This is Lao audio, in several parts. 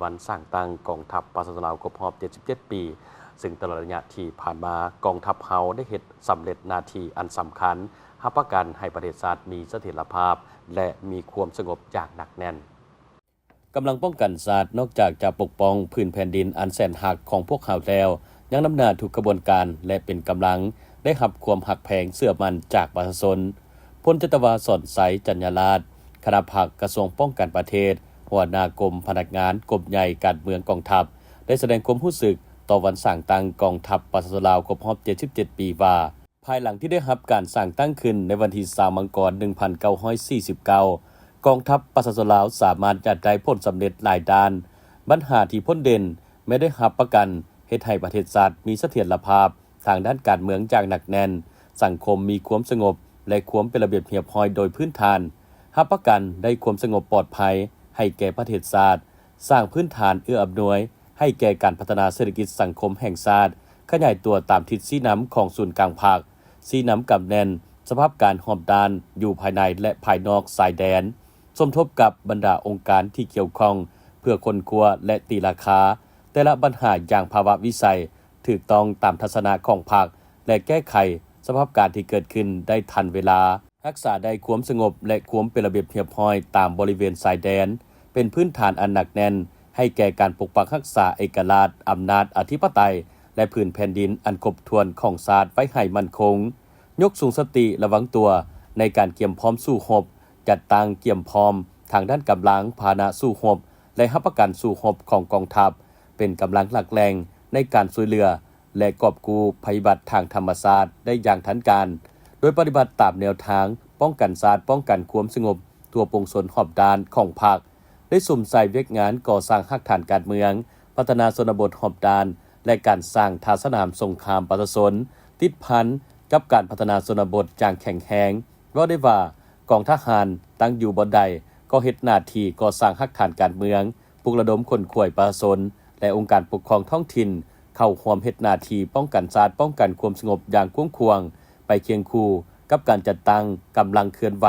ວັນສ້າງຕັ້ງກອງທັບປະຊາຊົນລາວຄົບຮອບເຈັດສິບເຈັດປີ, ຊຶ່ງຕະຫຼອດໄລຍະທີ່ຜ່ານມາ, ກອງທັບເຮົາໄດ້ເຮັດສຳເລັດໜ້າທີ່ອັນສຳຄັນ, ຮັບປະກັນໃຫ້ປະເທດຊາດມີສະຖຽນລະພາບ ແລະ ມີຄວາມສະຫງົບຢ່າງໜັກແໜ້ນ. ກຳລັງປ້ອງກັນຊາດ ນອກຈາກຈະປົກປ້ອງພື້ນແຜ່ນດິນອັນແສນຮັກຂອງພວກເຮົາແລ້ວ, ຍັງນຳໜ້າທຸກຂະບວນການ ແລະ ເປັນກຳລັງໄດ້ຮັບຄວາມຮັກແພງເຊື່ອໝັ້ນຈາກປະຊາຊົນ. ພົນຈັດຕະວາ ສອນໄຊ ຈັນຍາລາດ, ຄະນະພັກກະຊວງປ້ອງກັນປະເທດ, ຫົວໜ້າກົມພະນັກງານກົມໃຫຍ່ການເມືອງກອງທັບ ໄດ້ສະແດງຄວາມຮູ້ສຶກຕໍ່ວັນສ້າງຕັ້ງກອງທັບປະຊາຊົນລາວຄົບຮອບເຈັດສິບເຈັດປີວ່າ, ພາຍຫຼັງທີ່ໄດ້ຮັບການສ້າງຕັ້ງຂຶ້ນໃນວັນທີຊາວ ມັງກອນ ໜຶ່ງພັນເກົ້າຮ້ອຍສີ່ສິບເກົ້າ, ກອງທັບປະຊາຊົນລາວສາມາດຍາດໄດ້ຜົນສຳເລັດຫຼາຍດ້ານ. ບັນຫາທີ່ພົ້ນເດັ່ນແມ່ນໄດ້ຮັບປະກັນເຮັດໃຫ້ປະເທດຊາດມີສະຖຽນລະພາບທາງດ້ານການເມືອງຢ່າງໜັກແໜ້ນ, ສັງຄົມມີຄວາມສະຫງົບ ແລະ ຄວາມເປັນລະບຽບຮຽບຮ້ອຍໂດຍພື້ນຖານ, ຮັບປະກັນໄດ້ຄວາມສະຫງົບປອດໄພໃຫ້ແກ່ປະເທດຊາດ, ສ້າງພື້ນຖານເອື້ອອຳນວຍ ໃຫ້ແກ່ການພັດທະນາເສດຖະກິດສັງຄົມແຫ່ງຊາດ, ຂະຫຍາຍຕົວຕາມທິດຊີ້ນຳຂອງສູນກາງພັກ, ຊີ້ນຳກຳແໜ້ນສະພາບການຮອບດ້ານຢູ່ພາຍໃນ ແລະ ພາຍນອກຊາຍແດນ, ສົມທົບກັບບັນດາອົງການທີ່ກ່ຽວຂ້ອງເພື່ອຄົ້ນຄວ້າ ແລະ ຕີລາຄາແຕ່ລະບັນຫາຢ່າງພາວະວິໄສ, ຖືກຕ້ອງຕາມທັດສະນະຂອງພັກ ແລະ ແກ້ໄຂສະພາບການທີ່ເກີດຂຶ້ນໄດ້ທັນເວລາ. ຮັກສາໄດ້ຄວາມສະຫງົບ ແລະ ຄວາມເປັນລະບຽບຮຽບຮ້ອຍຕາມບໍລິເວນຊາຍແດນ ເປັນພື້ນຖານອັນໜັກແໜ້ນໃຫ້ແກ່ການປົກປັກຮັກສາເອກະລາດ, ອຳນາດອະທິປະໄຕ ແລະ ພື້ນແຜ່ນດິນອັນຄົບຖ້ວນຂອງຊາດໄວ້ໃຫ້ໝັ້ນຄົງ. ຍົກສູງສະຕິລະວັງຕົວໃນການກຽມພ້ອມສູ້ຮົບ, ຈັດຕັ້ງກຽມພ້ອມທາງດ້ານກຳລັງ, ພາຫະນະສູ້ຮົບ ແລະ ຮັບປະກັນສູ້ຮົບຂອງກອງທັບ ເປັນກຳລັງຫຼັກແຫຼ່ງໃນການຊ່ວຍເຫຼືອ ແລະ ກອບກູ້ໄພພິບັດທາງທຳມະຊາດໄດ້ຢ່າງທັນການ, ໂດຍປະຕິບັດຕາມແນວທາງປ້ອງກັນຊາດ, ປ້ອງກັນຄວາມສະຫງົບທົ່ວປວງຊົນຮອບດ້ານຂອງພັກ, ໄດ້ສຸມໃສ່ວຽກງານກໍ່ສ້າງຮາກຖານການເມືອງ, ພັດທະນາຊົນນະບົດຮອບດ້ານ ແລະ ການສ້າງທ່າສະໜາມສົງຄາມປະຊາຊົນ, ຕິດພັນກັບການພັດທະນາຊົນນະບົດຢ່າງແຂງແຮງ. ເວົ້າໄດ້ວ່າ, ກອງທະຫານຕັ້ງຢູ່ບ່ອນໃດ ກໍເຮັດໜ້າທີ່ກໍ່ສ້າງຮາກຖານການເມືອງ, ປຸກລະດົມຂົນຂວາຍປະຊາຊົນ ແລະ ອົງການປົກຄອງທ້ອງຖິ່ນ ເຂົ້າຮ່ວມເຮັດໜ້າທີ່ປ້ອງກັນຊາດ, ປ້ອງກັນຄວາມສະຫງົບຢ່າງກວ້າງຂວາງ, ໄປຄຽງຄູ່ກັບການຈັດຕັ້ງກຳລັງເຄື່ອນໄຫວ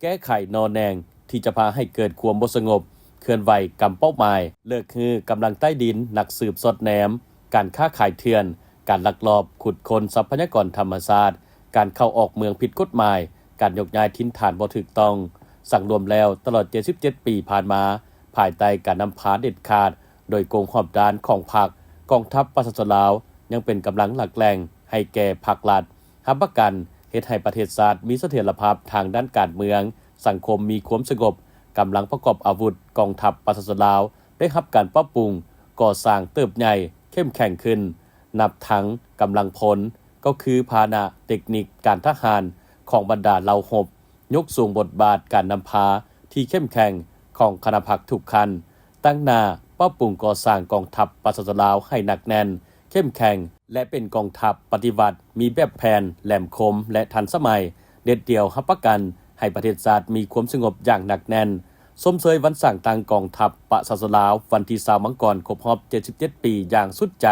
ແກ້ໄຂໜໍ່ແໜງທີ່ຈະພາໃຫ້ເກີດຄວາມບໍ່ສະຫງົບ, ເຄື່ອນໄຫວກຳເປົ້າໝາຍ, ເລີກຮື້ກຳລັງໃຕ້ດິນ, ນັກສືບສອດແນມ, ການຄ້າຂາຍເຖື່ອນ, ການລັກລອບຂຸດຄົ້ນຊັບພະຍາກອນທຳມະຊາດ, ການເຂົ້າອອກເມືອງຜິດກົດໝາຍ, ການຍົກຍ້າຍຖິ່ນຖານບໍ່ຖືກຕ້ອງ. ສັງລວມແລ້ວ, ຕະຫຼອດເຈັດສິບເຈັດປີຜ່ານມາ, ພາຍໃຕ້ການນຳພາເດັດຂາດໂດຍກົງຮອບດ້ານຂອງພັກ, ກອງທັບປະຊາຊົນລາວຍັງເປັນກຳລັງຫຼັກແຫຼ່ງໃຫ້ແກ່ພາກລັດ, ຮັບປະກັນເຮັດໃຫ້ປະເທດຊາດມີສະຖຽນລະພາບທາງດ້ານການເມືອງ, ສັງຄົມມີຄວາມສະຫງົບ, ກຳລັງປະກອບອາວຸດກອງທັບປະຊາຊົນລາວໄດ້ຮັບການປັບປຸງ, ກໍ່ສ້າງເຕີບໃຫຍ່, ເຂັ້ມແຂງຂຶ້ນ, ນັບທັງກຳລັງພົນ, ກໍຄືພາຫະນະເຕັກນິກການທະຫານຂອງບັນດາເຫຼົ່າຮົບ, ຍົກສູງບົດບາດການນຳພາທີ່ເຂັ້ມແຂງຂອງຄະນະພັກທຸກຂັ້ນ, ຕັ້ງໜ້າປັບປຸງກໍ່ສ້າງກອງທັບປະຊາຊົນລາວໃຫ້ໜັກແໜ້ນ, ເຂັ້ມແຂງ ແລະ ເປັນກອງທັບປະຕິວັດ, ມີແບບແຜນ, ແຫຼມຄົມ ແລະ ທັນສະໄໝ, ເດັດດ່ຽວ, ຮັບປະກັນໃຫ້ປະເທດຊາດມີຄວາມສະຫງົບຢ່າງໜັກແໜ້ນ. ຊົມເຊີຍວັນສ້າງຕັ້ງກອງທັບປະຊາຊົນລາວ ວັນທີຊາວ ມັງກອນ ຄົບຮອບເຈັດສິບເຈັດປີຢ່າງສຸດໃຈ.